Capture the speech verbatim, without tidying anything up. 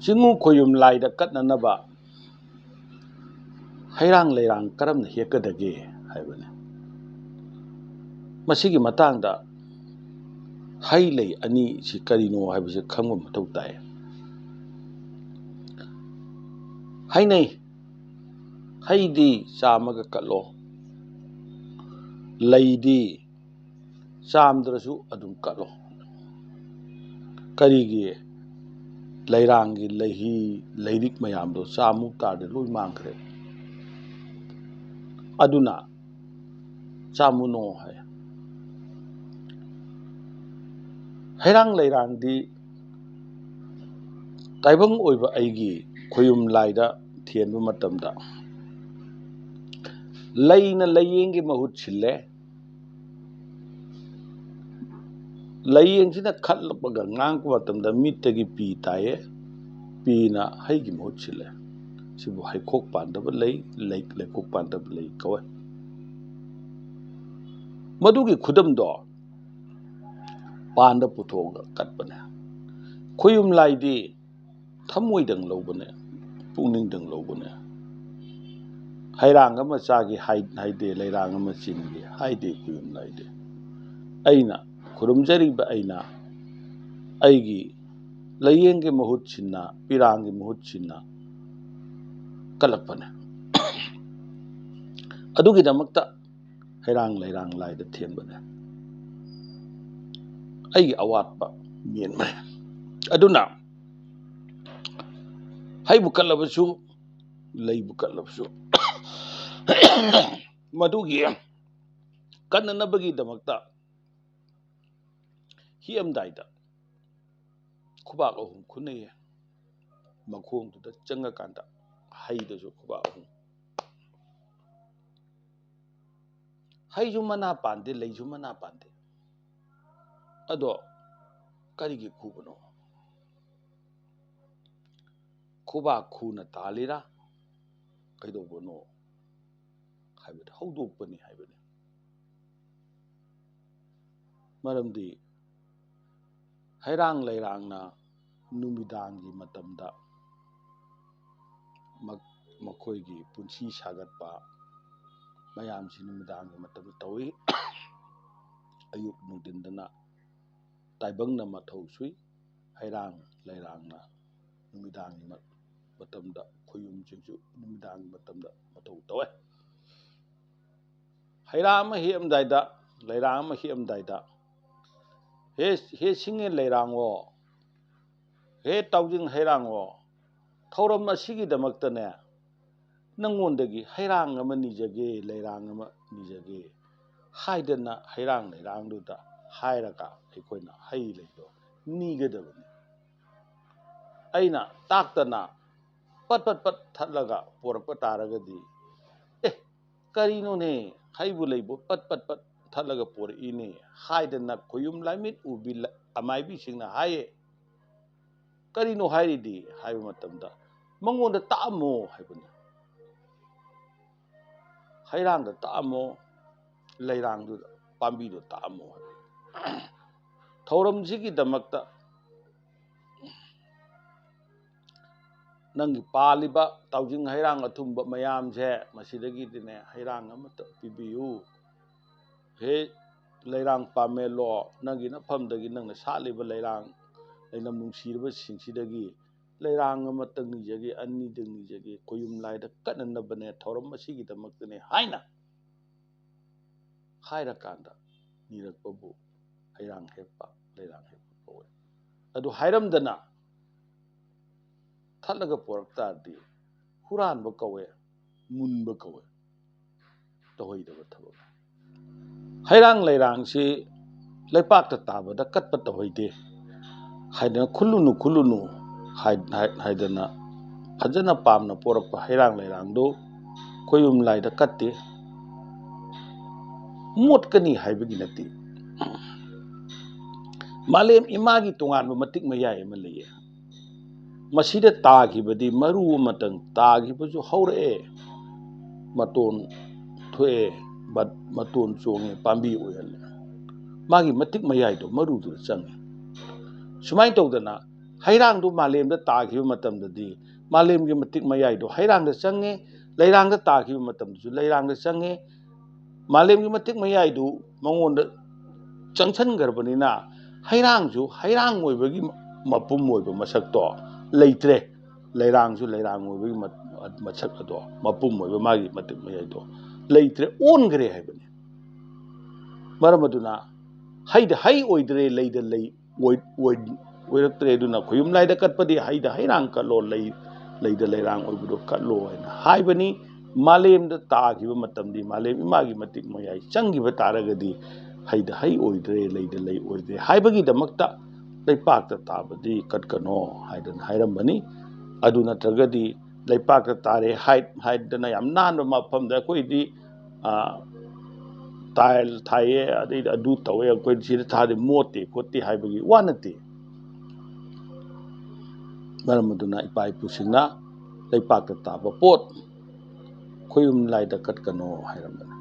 ꯆꯤꯡꯉꯨ ꯈꯣꯌꯨꯝ ꯂꯥꯏꯗ ꯀꯠꯅꯅꯕ ꯍꯩꯔꯥꯡ ꯂꯩꯔꯥꯡ ꯀꯔꯝꯅ ꯍꯦꯛꯀꯗꯒꯦ ꯍꯥꯏꯕꯅꯤ꯫ ꯃꯁꯤꯒꯤ ꯃꯇꯥꯡꯗ ꯍꯩ ꯂꯩ ꯑꯅꯤꯁꯤ ꯀꯔꯤꯅꯣ ꯍꯥꯏꯕꯁꯤ ꯈꯪꯕ ꯃꯊꯧ ꯇꯥꯏ꯫ ꯍꯥꯏꯅꯩ, ꯍꯩꯗꯤ ꯆꯥꯝꯃꯒ ꯀꯠꯂꯣ, ꯂꯩꯗꯤ ꯆꯥꯝꯗ꯭ꯔꯁꯨ ꯑꯗꯨꯝ ꯀꯠꯂꯣ꯫ ꯀꯔꯤꯒꯤ? ꯂꯩꯔꯥꯡꯒꯤ ꯂꯩꯍꯤ ꯂꯩꯔꯤꯛ ꯃꯌꯥꯝꯗꯣ ꯆꯥꯝꯃꯨ ꯇꯥꯔꯗꯤ ꯂꯣꯏ ꯃꯥꯡꯈ꯭ꯔꯦ꯫ ꯑꯗꯨꯅ ꯆꯥꯝꯃꯨꯅꯣ ꯍꯥꯏ꯫ ꯍꯩꯔꯥꯡ ꯂꯩꯔꯥꯡꯗꯤ ꯇꯥꯏꯕꯪ ꯑꯣꯏꯕ ꯑꯩꯒꯤ ꯈꯣꯌꯨꯝ ꯂꯥꯏꯗ ꯊꯦꯟꯕ ꯃꯇꯝꯗ ꯂꯩꯅ ꯂꯩꯌꯦꯡꯒꯤ ꯃꯍꯨꯠ ꯁꯤꯜꯂꯦ꯫ ꯂꯩꯌꯦꯡꯁꯤꯅ ꯈꯠꯂꯛꯄꯒ ꯉꯥꯡꯉꯛꯄ ꯃꯇꯝꯗ ꯃꯤꯠꯇꯒꯤ ꯄꯤ ꯇꯥꯏꯌꯦ꯫ ꯄꯤꯅ ꯍꯩꯒꯤ ꯃꯍꯨꯠ ꯁꯤꯜꯂꯦ꯫ ꯁꯤꯕꯨ ꯍꯩꯈꯣꯛ ꯄꯥꯟꯗꯕ ꯂꯩ, ꯂꯩ, ꯂꯩꯈꯣꯛ ꯄꯥꯟꯗꯕ ꯂꯩ ꯀꯧꯋꯦ꯫ ꯃꯗꯨꯒꯤ ꯈꯨꯗꯝꯗꯣ ꯄꯥꯟꯗ ꯄꯨꯊꯣꯛꯑꯒ ꯀꯠꯄꯅꯦ꯫ ꯈꯣꯌꯨꯝ ꯂꯥꯏꯗꯤ ꯊꯃꯣꯏꯗꯪ ꯂꯧꯕꯅꯦ, ꯄꯨꯛꯅꯤꯡꯗꯪ ꯂꯧꯕꯅꯦ꯫ ꯍꯩꯔꯥꯡ ꯑꯃ ꯆꯥꯒꯦ ꯍꯥꯏ-, ꯍꯥꯏꯗꯦ, ꯂꯩꯔꯥꯡ ꯑꯃ ꯆꯤꯟꯒꯦ ꯍꯥꯏꯗꯦ ꯈꯣꯌꯨꯝ ꯂꯥꯏꯗꯤ꯫ ꯑꯩꯅ ꯈꯨꯔꯨꯝꯖꯔꯤꯕ ꯑꯩꯅ ꯑꯩꯒꯤ ꯂꯥꯏꯌꯦꯡꯒꯤ ꯃꯍꯨꯠ ꯁꯤꯟꯅ, ꯄꯤꯔꯥꯡꯒꯤ ꯃꯍꯨꯠ ꯁꯤꯟꯅ ꯀꯠꯂꯛꯄꯅꯦ꯫ ꯑꯗꯨꯒꯤꯗꯃꯛꯇ ꯍꯩꯔꯥꯡ ꯂꯩꯔꯥꯡ ꯂꯥꯏꯗ ꯊꯦꯟꯕꯅꯦ꯫ ꯑꯩꯒꯤ ꯑꯋꯥꯠꯄ ꯃꯦꯟꯕꯅꯦ꯫ ꯑꯗꯨꯅ ꯍꯩꯕꯨ ꯀꯠꯂꯕꯁꯨ, ꯂꯩꯕꯨ ꯀꯠꯂꯕꯁꯨ, ꯃꯗꯨꯒꯤ ꯀꯠꯅꯅꯕꯒꯤꯗꯃꯛꯇ ꯍꯦꯛꯑꯝꯗꯥꯏꯗ ꯈꯨꯕꯥꯛ ꯑꯍꯨꯝ ꯈꯨꯟꯅꯩꯌꯦ꯫ ꯃꯈꯣꯡꯗꯨꯗ ꯆꯪꯉꯀꯥꯟꯗ ꯍꯩꯗꯁꯨ ꯈꯨꯕꯥꯛ ꯑꯍꯨꯝ꯫ ꯍꯩꯁꯨ ꯃꯅꯥ ꯄꯥꯟꯗꯦ, ꯂꯩꯁꯨ ꯃꯅꯥ ꯄꯥꯟꯗꯦ꯫ ꯑꯗꯣ ꯀꯔꯤꯒꯤ ꯈꯨꯕꯅꯣ? ꯈꯨꯕꯥꯛ ꯈꯨꯅ ꯇꯥꯜꯂꯤꯔꯥ? ꯀꯩꯗꯧꯕꯅꯣ ꯍꯥꯏꯕꯗꯤ ꯍꯧꯗꯣꯛꯄꯅꯤ ꯍꯥꯏꯕꯅꯤ꯫ ꯃꯔꯝꯗꯤ ꯍꯩꯔꯥꯡ ꯂꯩꯔꯥꯡꯅ ꯅꯨꯃꯤꯗꯥꯡꯒꯤ ꯃꯇꯝꯗ ꯃ-, ꯃꯈꯣꯏꯒꯤ ꯄꯨꯟꯁꯤ ꯁꯥꯒꯠꯄ ꯃꯌꯥꯝꯁꯤ ꯅꯨꯃꯤꯗꯥꯡꯒꯤ ꯃꯇꯝꯗ ꯇꯧꯏ꯫ ꯑꯌꯨꯛ ꯅꯨꯡꯊꯤꯟꯗꯅ ꯇꯥꯏꯕꯪꯅ ꯃꯊꯧ ꯁꯨꯏ꯫ ꯍꯩꯔꯥꯡ ꯂꯩꯔꯥꯡꯅ ꯅꯨꯃꯤꯗꯥꯡꯒꯤ ꯃ-, ꯃꯇꯝꯗ, ꯈꯣꯌꯨꯝꯁꯤꯡꯁꯨ ꯅꯨꯃꯤꯗꯥꯡꯒꯤ ꯃꯇꯝꯗ ꯃꯊꯧ ꯇꯧꯋꯦ꯫ ꯍꯩꯔꯥꯡ ꯑꯃ ꯍꯦꯛꯑꯝꯗꯥꯏꯗ, ꯂꯩꯔꯥꯡ ꯑꯃ ꯍꯦꯛꯑꯝꯗꯥꯏꯗ, "ꯍꯦ, ꯍꯦ ꯁꯤꯡꯉꯦ ꯂꯩꯔꯥꯡꯉꯣ, ꯍꯦ ꯇꯥꯎꯖꯤꯡ ꯍꯩꯔꯥꯡꯉꯣ, ꯊꯧꯔꯝ ꯑꯁꯤꯒꯤꯗꯃꯛꯇꯅꯦ, ꯅꯪꯉꯣꯟꯗꯒꯤ ꯍꯩꯔꯥꯡ ꯑꯃ ꯅꯤꯖꯒꯦ, ꯂꯩꯔꯥꯡ ꯑꯃ ꯅꯤꯖꯒꯦ" ꯍꯥꯏꯗꯅ ꯍꯩꯔꯥꯡ ꯂꯩꯔꯥꯡꯗꯨꯗ ꯍꯥꯏꯔꯒ ꯑꯩꯈꯣꯏꯅ ꯍꯩ ꯂꯩꯗꯣ ꯅꯤꯒꯗꯕꯅꯤ꯫ ꯑꯩꯅ ꯇꯥꯛꯇꯅ ꯄꯠ ꯄꯠ ꯄꯠ ꯊꯠꯂꯒ ꯄꯣꯔꯛꯄ ꯇꯥꯔꯒꯗꯤ, "ꯑꯦ, ꯀꯔꯤꯅꯣꯅꯦ, ꯍꯩꯕꯨ ꯂꯩꯕꯨ ꯄꯠ ꯄꯠ ꯄꯠ ꯊꯠꯂꯒ ꯄꯣꯔꯛꯏꯅꯦ" ꯍꯥꯏꯗꯅ ꯈꯣꯌꯨꯝ ꯂꯥꯏꯃꯤꯠ ꯎꯕꯤ ꯂ-, ꯑꯃꯥꯏꯕꯤꯁꯤꯡꯅ ꯍꯥꯏꯌꯦ꯫ "ꯀꯔꯤꯅꯣ ꯍꯥꯏꯔꯤꯗꯤ?" ꯍꯥꯏꯕ ꯃꯇꯝꯗ, "ꯃꯉꯣꯟꯗ ꯇꯥꯛꯑꯝꯃꯣ" ꯍꯥꯏꯕꯅꯤ꯫ "ꯍꯩꯔꯥꯡꯗ ꯇꯥꯛꯑꯝꯃꯣ, ꯂꯩꯔꯥꯡꯗꯨꯗ, ꯄꯥꯝꯕꯤꯗꯨ ꯇꯥꯛꯑꯝꯃꯣ" ꯍꯥꯏꯕꯅꯤ꯫ ꯊꯧꯔꯝꯁꯤꯒꯤꯗꯃꯛꯇ ꯅꯪꯒꯤ ꯄꯥꯜꯂꯤꯕ ꯇꯥꯎꯖꯤꯡ ꯍꯩꯔꯥꯡ ꯑꯊꯨꯝꯕ ꯃꯌꯥꯝꯁꯦ, ꯃꯁꯤꯗꯒꯤꯗꯤꯅꯦ ꯍꯩꯔꯥꯡ ꯑꯃꯇ ꯄꯤꯕꯤꯌꯨ꯫ ꯍꯦ ꯂꯩꯔꯥꯡ ꯄꯥꯃꯦꯜꯂꯣ, ꯅꯪꯒꯤ ꯅꯐꯝꯗꯒꯤ ꯅꯪꯅ ꯁꯥꯠꯂꯤꯕ ꯂꯩꯔꯥꯡ, ꯂꯩꯅꯝ ꯅꯨꯡꯁꯤꯔꯕꯁꯤꯡꯁꯤꯗꯒꯤ ꯂꯩꯔꯥꯡ ꯑꯃꯇꯪ ꯅꯤꯖꯒꯦ, ꯑꯅꯤꯗꯪ ꯅꯤꯖꯒꯦ, ꯈꯣꯌꯨꯝ ꯂꯥꯏꯗ ꯀꯠꯅꯅꯕꯅꯦ, ꯊꯧꯔꯝ ꯑꯁꯤꯒꯤꯗꯃꯛꯇꯅꯦ ꯍꯥꯏꯅ ꯍꯥꯏꯔꯀꯥꯟꯗ ꯅꯤꯔꯛꯄꯕꯨ ꯍꯩꯔꯥꯡ ꯍꯦꯛꯄ, ꯂꯩꯔꯥꯡ ꯍꯦꯛꯄ ꯀꯧꯋꯦ꯫ ꯑꯗꯨ ꯍꯥꯏꯔꯝꯗꯅ ꯊꯠꯂꯒ ꯄꯣꯔꯛ ꯇꯥꯔꯗꯤ ꯍꯨꯔꯥꯟꯕ ꯀꯧꯋꯦ, ꯃꯨꯟꯕ ꯀꯧꯋꯦ, ꯇꯧꯍꯩꯗꯕ ꯊꯕꯛ꯫ ꯍꯩꯔꯥꯡ ꯂꯩꯔꯥꯡꯁꯤ ꯂꯩꯄꯥꯛꯇ ꯇꯥꯕꯗ ꯀꯠꯄ ꯇꯧꯍꯩꯗꯦ ꯍꯥꯏꯗꯅ, "ꯈꯨꯜꯂꯨꯅꯨ, ꯈꯨꯜꯂꯨꯅꯨ" ꯍꯥꯏ-, ꯍꯥꯏ-, ꯍꯥꯏꯗꯅ ꯐꯖꯅ ꯄꯥꯝꯅ ꯄꯣꯔꯛꯄ ꯍꯩꯔꯥꯡ ꯂꯩꯔꯥꯡꯗꯨ ꯈꯣꯌꯨꯝ ꯂꯥꯏꯗ ꯀꯠꯇꯦ꯫ ꯃꯣꯠꯀꯅꯤ ꯍꯥꯏꯕꯒꯤ ꯅꯠꯇꯦ꯫ ꯃꯥꯂꯦꯝ ꯏꯃꯥꯒꯤ ꯇꯣꯉꯥꯟꯕ ꯃꯇꯤꯛ ꯃꯌꯥꯏ ꯑꯃ ꯂꯩꯌꯦ꯫ ꯃꯁꯤꯗ ꯇꯥꯈꯤꯕꯗꯤ ꯃꯔꯨ ꯑꯃꯇꯪ ꯇꯥꯈꯤꯕꯁꯨ ꯍꯧꯔꯛꯑꯦ, ꯃꯇꯣꯟ ꯊꯣꯛꯑꯦ, ꯃ-, ꯃꯇꯣꯟ ꯆꯣꯡꯉꯦ, ꯄꯥꯝꯕꯤ ꯑꯣꯏꯍꯜꯂꯦ꯫ ꯃꯥꯒꯤ ꯃꯇꯤꯛ ꯃꯌꯥꯏꯗꯣ ꯃꯔꯨꯗꯨꯗ ꯆꯪꯉꯦ꯫ ꯁꯨꯃꯥꯏꯅ ꯇꯧꯗꯅ ꯍꯩꯔꯥꯡꯗꯨ ꯃꯥꯂꯦꯝꯗ ꯇꯥꯈꯤꯕ ꯃꯇꯝꯗꯗꯤ ꯃꯥꯂꯦꯝꯒꯤ ꯃꯇꯤꯛ ꯃꯌꯥꯏꯗꯣ ꯍꯩꯔꯥꯡꯗ ꯆꯪꯉꯦ, ꯂꯩꯔꯥꯡꯗ ꯇꯥꯈꯤꯕ ꯃꯇꯝꯗꯁꯨ ꯂꯩꯔꯥꯡꯗ ꯆꯪꯉꯦ꯫ ꯃꯥꯂꯦꯝꯒꯤ ꯃꯇꯤꯛ ꯃꯌꯥꯏꯗꯨ ꯃꯉꯣꯟꯗ ꯆꯪꯁꯤꯟꯈ꯭ꯔꯕꯅꯤꯅ ꯍꯩꯔꯥꯡꯁꯨ ꯍꯩꯔꯥꯡ ꯑꯣꯏꯕꯒꯤ ꯃꯄꯨꯝ ꯑꯣꯏꯕ ꯃꯁꯛꯇꯣ ꯂꯩꯇ꯭ꯔꯦ꯫ ꯂꯩꯔꯥꯡꯁꯨ ꯂꯩꯔꯥꯡ ꯑꯣꯏꯕꯒꯤ ꯃ-, ꯃꯁꯛ ꯑꯗꯣ, ꯃꯄꯨꯝ ꯑꯣꯏꯕ ꯃꯥꯒꯤ ꯃꯇꯤꯛ ꯃꯌꯥꯏꯗꯣ ꯂꯩꯇ꯭ꯔꯦ, ꯑꯣꯟꯈ꯭ꯔꯦ ꯍꯥꯏꯕꯅꯤ꯫ ꯃꯔꯝ ꯑꯗꯨꯅ ꯍꯩꯗ ꯍꯩ ꯑꯣꯏꯗ꯭ꯔꯦ, ꯂꯩꯗ ꯂꯩ ꯑꯣꯏ-, ꯑꯣꯏ-, ꯑꯣꯏꯔꯛꯇ꯭ꯔꯦ꯫ ꯑꯗꯨꯅ ꯈꯣꯌꯨꯝ ꯂꯥꯏꯗ ꯀꯠꯄꯗꯤ ꯍꯩꯗ ꯍꯩꯔꯥꯡ ꯀꯠꯂꯣ, ꯂꯩ, ꯂꯩꯗ ꯂꯩꯔꯥꯡ ꯑꯣꯏꯕꯗꯣ ꯀꯠꯂꯣ ꯍꯥꯏꯅ ꯍꯥꯏꯕꯅꯤ꯫ ꯃꯥꯂꯦꯝꯗ ꯇꯥꯈꯤꯕ ꯃꯇꯝꯗꯤ ꯃꯥꯂꯦꯝ ꯏꯃꯥꯒꯤ ꯃꯇꯤꯛ ꯃꯌꯥꯏ ꯆꯪꯈꯤꯕ ꯇꯥꯔꯒꯗꯤ ꯍꯩꯗ ꯍꯩ ꯑꯣꯏꯗ꯭ꯔꯦ, ꯂꯩꯗ ꯂꯩ ꯑꯣꯏꯗ꯭ꯔꯦ ꯍꯥꯏꯕꯒꯤꯗꯃꯛꯇ ꯂꯩꯄꯥꯛꯇ ꯇꯥꯕꯗꯤ ꯀꯠꯀꯅꯣ ꯍꯥꯏꯗꯅ ꯍꯥꯏꯔꯝꯕꯅꯤ꯫ ꯑꯗꯨ ꯅꯠꯇ꯭ꯔꯒꯗꯤ ꯂꯩꯄꯥꯛꯇ ꯇꯥꯔꯦ ꯍꯥꯏ-, ꯍꯥꯏꯗꯅ ꯌꯥꯝ ꯅꯥꯟꯕ ꯃꯐꯝꯗ ꯑꯩꯈꯣꯏꯗꯤ, ꯑ, ꯇꯥꯏꯜ ꯊꯥꯏꯌꯦ, ꯑꯗꯩꯗꯤ ꯑꯗꯨ ꯇꯧꯋꯦ, ꯑꯩꯈꯣꯏ ꯁꯤꯗ ꯊꯥꯗꯤ ꯃꯣꯠꯇꯦ ꯈꯣꯠꯇꯦ ꯍꯥꯏꯕꯒꯤ ꯋꯥ ꯅꯠꯇꯦ꯫ ꯃꯔꯝ ꯑꯗꯨꯅ ꯏꯄꯥ ꯏꯄꯨꯁꯤꯡꯅ ꯂꯩꯄꯥꯛꯇ ꯇꯥꯕ ꯄꯣꯠ ꯈꯣꯌꯨꯝ ꯂꯥꯏꯗ ꯀꯠꯀꯅꯣ ꯍꯥꯏꯔꯝꯕꯅꯤ꯫